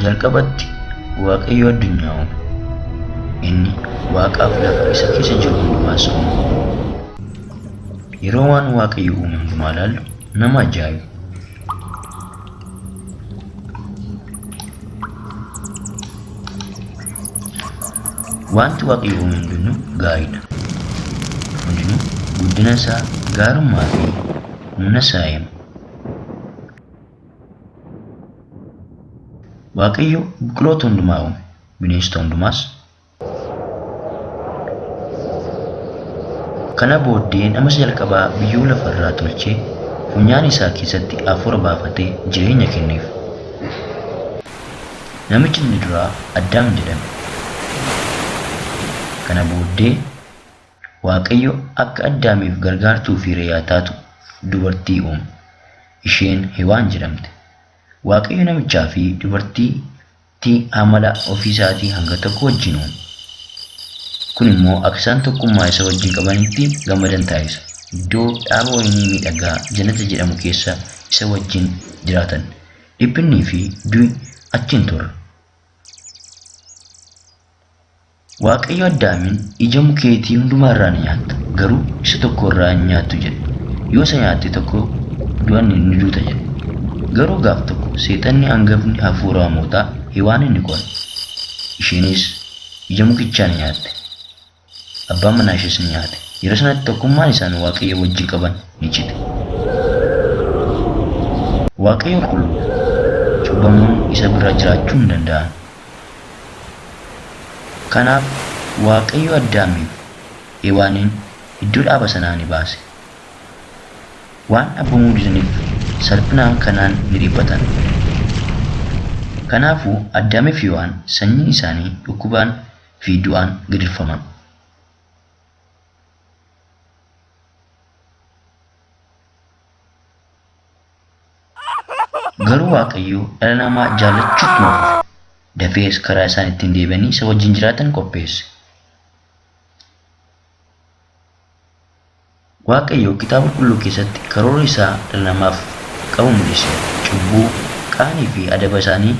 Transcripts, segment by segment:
Jalqabatti Waaqayyo addunyaa uume. Inni Waaqaaf lafa isa keessa jiru hundumaas uume. Yeroo waan Waaqayyo uume hundumaa ilaallu nama ajaa'iba. Wanti Waaqayyo uume hundinuu gaariidha. Hundinuu guddina isaa, gaarummaa fi humna isaa hima. Waaqayyo biqiloota hundumaa uume, bineensota hundumaas. Kana booddee nama isa jalqabaa biyyoo lafa irraa tolchee funyaan isaa keessatti hafuura baafatee jireenya kenneef. Namichi inni duraa Addaam jedhame. Kana booddee Waaqayyo akka Addaamiif gargaartuu fi hiriyaa taatu dubartii uume. Isheen Hewaan jedhamte. Waaqayyo namichaa fi dubartiittii amala ofii isaatii hanga tokko wajjin uume. Kun immoo akka isaan tokkummaa isa wajjin qabanitti gammadan taasisa. Iddoo dhaaba wayinii miidhagaa Jannata jedhamu keessa isa wajjin jiraatan. Dhiphinnii fi du'i achi hin turre. Waaqayyo Addaamiin ija mukeetii hundumaa irraa ni nyaatta, garuu isa tokko irraa hin nyaattu jedhe. Yoo isa nyaatte tokko du'a ni duuta jedhe. Garuu gaaf tokko seexanni hangafni hafuura hamootaa Hewaanin ni qore. Isheenis ija mukichaa ni nyaatte. Abbaan manaa ishees ni nyaate. Yeroo sanatti tokkummaan isaan Waaqayyo wajjin qaban ni cite. Waaqayyo qulqulluudha. Cubbamoonni isa bira jiraachuu hin danda'an. Kanaaf Waaqayyo Addaamiif Hewaaniin iddoo dhaaba sanaa ni baase. Waan abboomamuu didaniif salphina kanaan ni dhiphatan. Kanaafuu Addaamiif Hewaan sanyiin isaanii dhukkubaan fi du'aan gidirfaman. Garuu Waaqayyo dhala namaa jaallachuu ittuma fufe. Dafees karaa isaan ittiin deebi'anii isa wajjin jiraatan qopheesse. Waaqayyo kitaaba qulqulluu keessatti karoora isaa dhala namaaf qabu mul'iseera. Cubbuu, qaanii fi adaba isaanii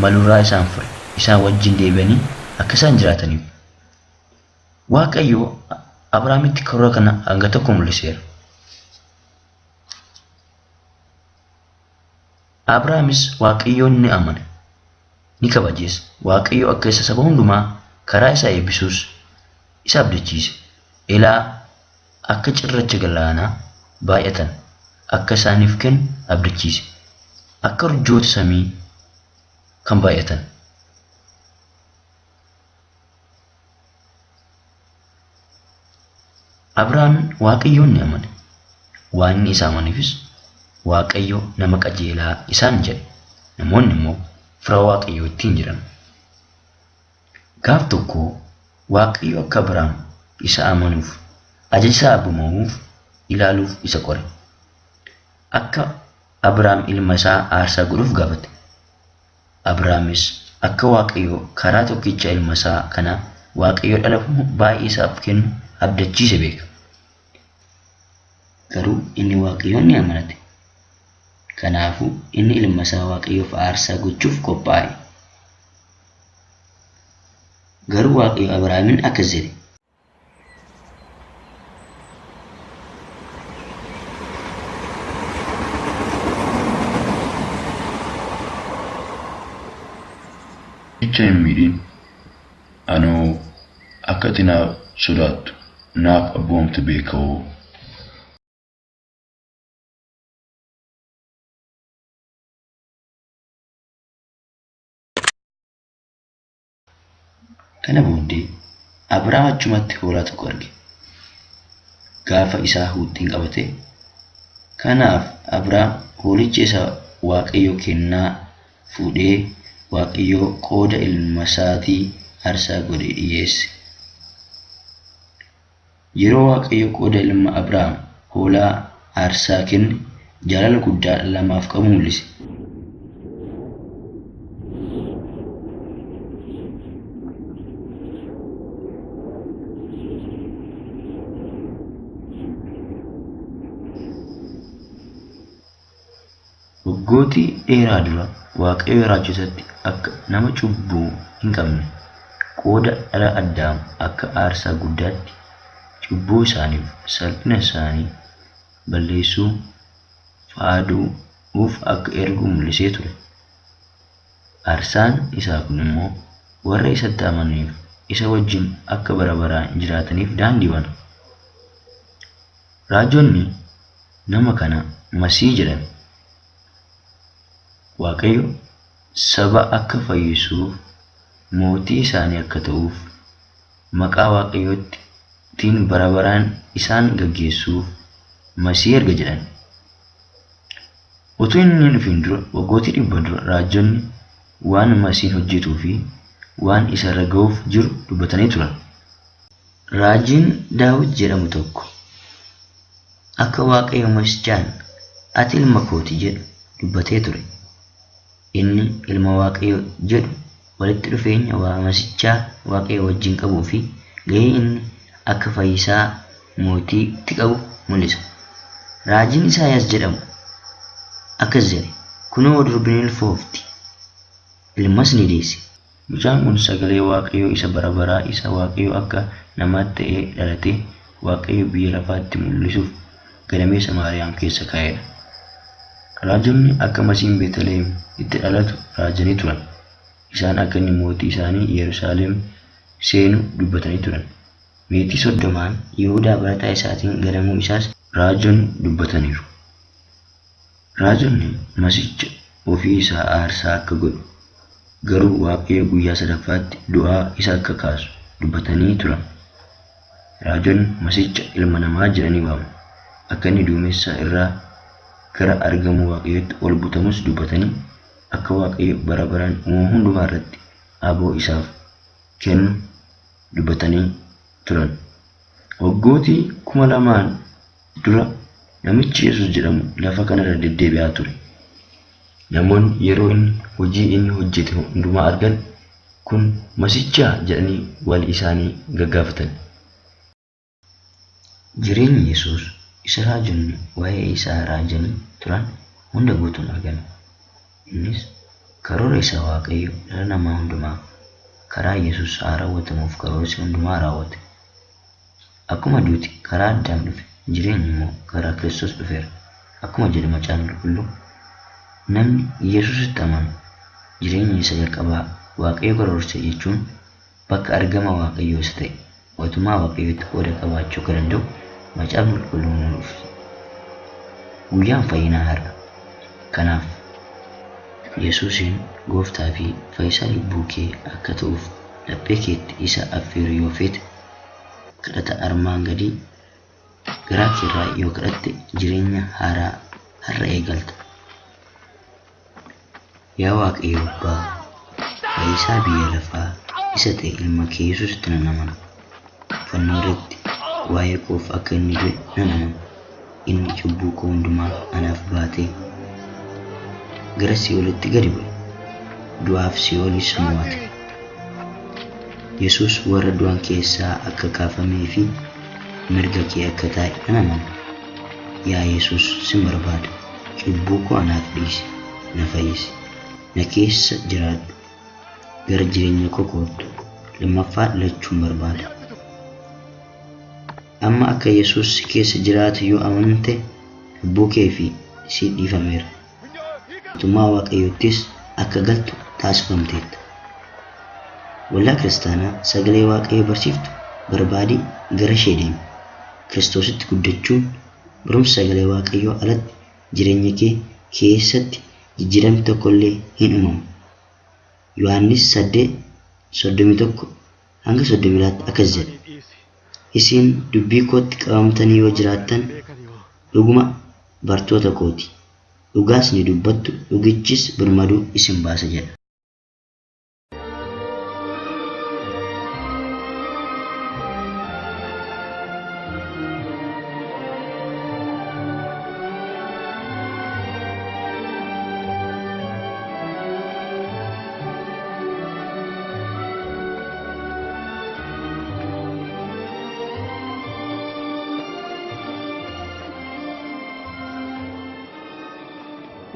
malurraa isaan fure. Isaan wajjin deebi'anii akka isaan jiraataniif. Waaqayyo Abrahaamitti karoora kana hanga tokko mul'iseera. Abrahaamis Waaqayyoon ni amane, ni kabajes. Waaqayyo akka isa saba hundumaa karaa isaa eebbisuus isa abdachiise. Elaa akka cirracha galaanaa baay'atan akka isaaniif kennu abdachiise. Akka urjoota samii kan baay'atan. Abrahaam Waaqayyoon ni amane. Waan inni isa amaneefis Waaqayyo nama qajeelaa isaan jedhe. Namoonni immoo fira Waaqayyoo ittiin jedhan. Gaaf tokko Waaqayyo akka Abrahaam isa amanuuf ajaja isaa abboomamuuf ilaaluuf isa qore. Akka Abrahaam ilma isaa aarsaa godhuuf gaafate. Abrahaamis akka Waaqayyo karaa tokkicha ilma isaa kana Waaqayyo dhala baay'ee isaaf kennu abdachiise beeka. Garuu inni Waaqayyoon ni amanate. Kanaafuu inni ilma isaa Waaqayyoof aarsaa gochuuf qophaa'e. Garuu Waaqayyo Abrahaamiin akkas jedhe. Jecha hin miidhin. Anoo akka ati naaf sodaattu, naaf abboomamtu beeka'oo. Kana booddee Abrahaam achumatti hoolaa tokko arge. Gaafa isaa huuxxiin qabate. Kanaaf Abrahaam hoolicha isa Waaqayyo kennaa fuudhee Waaqayyoo qooda ilmasaatii aarsaa godhe dhiyeesse. Yeroo Waaqayyo qooda ilma Abrahaam hoolaa aarsaa kenne jaalala guddaa dhala namaaf qabu mul'ise. Waggootii dheeraa dura Waaqayyo raajotatti akka nama cubbuu hin qabne qooda dhala Addaam akka aarsaa guddaatti cubbuu isaaniif salphina isaanii balleessuu faaduuf akka ergu mul'isee ture. Aarsaan isaa kun immoo warra isatti amananiif isa wajjin akka bara baraan jiraataniif daandii bana. Raajonni nama kana Masii jedhan. Waaqayyo saba akka fayyisuuf mootii isaanii akka ta'uuf maqaa Waaqayyootiin bara baraan isaan gaggeessuuf Masii erga jedhan. Utuu inni hin dhufin dura waggoota 100 dura raajonni waan Masiin hojjetuu fi waan isarra ga'uuf jiru dubbatanii turan. Raajiin Daawit jedhamu tokko akka Waaqayyo Masichaan ati ilma kooti jedhu dubbatee ture. Inni ilma Waaqayyo jedhu walitti dhufeenya Masichaa Waaqayyo wajjin qabuu fi gahee inni akka fayyisaa mootiitti qabu mul'isa. Raajiin Isaayyaas jedhamu akkas jedhe, kunoo durbi ni ulfoofti, ilmas ni deessi. Mucaan kun sagalee Waaqayyoo isa bara baraa isa Waaqayyo akka namaatti ta'ee dhalatee Waaqayyo biyya lafaatti mul'isuuf gadameessa Maariyaam keessa kaa'edha. Raajonni akka Masiin Beetliheem itti dhalatu raajanii turan. Isaan akka inni mootii isaanii Yerusaalem seenu dubbatanii turan. Meetii 30 Yihuudaa barataa isaatiin ganamuu isaas raajonni dubbataniiru. Raajonni Masicha ofii isaa aarsaa akka godhu garuu Waaqayyo guyyaa sadaffaatti du'aa isa akka kaasu dubbatanii turan. Raajonni Masicha ilma namaa jedhanii waamu. Akka inni duumessa irraa gara argamuu Waaqayyootti ol butamus dubbatanii akka Waaqayyo bara baraan uumama hundumaa irratti aboo isaaf kennu dubbatanii turan. Waggootii 2000 dura namichi Yesuus jedhamu lafa kanarra deddeebi'aa ture. Namoonni yeroo inni hojii inni hojjete hundumaa argan kun Masichaa jedhanii wal isaanii gaggaafatan. Jireenyi Yesuus isa raajonni waa'ee isaa raajanii turan hunda guutuun argame. Innis karoora isa Waaqayyo dhala namaa hundumaaf karaa Yesuus haa raawwatamuuf karoorse hundumaa raawwate. Akkuma duuti karaa Addaam dhufe, jireenyi immoo karaa Kiristoos dhufeera. Akkuma jedhu Macaafni Qulqulluu, namni Yesuusitti amanu jireenya isa jalqabaa Waaqayyo karoorse jechuun bakka argama Waaqayyoo isa ta'e mootummaa Waaqayyootti qooda qabaachuu akka danda'u Macaafni Qulqulluun nu ibsa. Guyyaan fayyinaa har'a. Kanaaf Yesuusiin gooftaa fi fayyisaa lubbuu kee akka ta'uuf laphee keetti isa affeeruu yoo feete kadhata armaan gadii garaa keerraa yoo kadhatte jireenya haaraa har'a eegalta. Yaa Waaqayyo Abbaa, fayyisaa biyya lafaa isa ta'e ilma kee Yesuusitti nan amana. Fannoo irratti waa'ee koof akka inni du'e nan amana. Inni cubbuu koo hundumaa anaaf baatee gara Si'oolitti gadi bu'e. Du'aaf Si'oolis mo'ate. Yesuus warra du'an keessaa akka kaafamee fi mirga kee akka taa'e nan amana. Yaa Yesuus sin barbaada. Cubbuu koo anaaf dhiisi, na fayyisi. Na keessa jiraadhu. Gara jireenya koo koottu. Lammaffaa dhalachuun barbaada. Amma akka Yesuus si keessa jiraatu yoo amante cubbuu kee fi si dhiifameera. Mootummaa Waaqayyoottis akka galtu taasifamteetta. Waldaa Kiristaanaa sagalee Waaqayyoo barsiiftu barbaadi gara ishee deemi. Kiristoositti guddachuun barumsa sagalee Waaqayyoo alatti jireenya kee keessatti jijjiiramni tokkollee hin uumamu. Yohaannis 8:31 hanga 32 akkas jedha. Isin dubbii kootti qabamtanii yoo jiraattan dhuguma bartoota kooti. Dhugaas ni dubbattu, dhugichis birmaduu isin baasa jedha.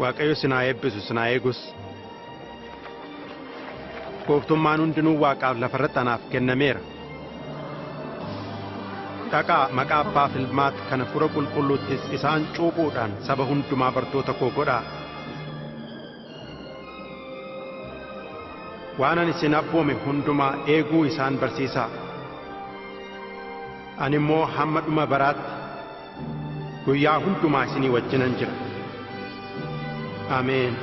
Waaqayyo sinaa eebbisu, sinaa eegus. Gooftummaan hundinuu waaqaaf lafarratti anaaf kennameera. Dhaqaa maqaa Abbaaf Ilmaatti kan Hafuura Qulqulluuttis isaan cuuphuudhaan saba hundumaa bartoota koo godhaa. Waan ani isin abboome hundumaa eeguu isaan barsiisaa. Ani immoo hamma dhuma baraatti guyyaa hundumaa isinii wajjinan jira. Ameen.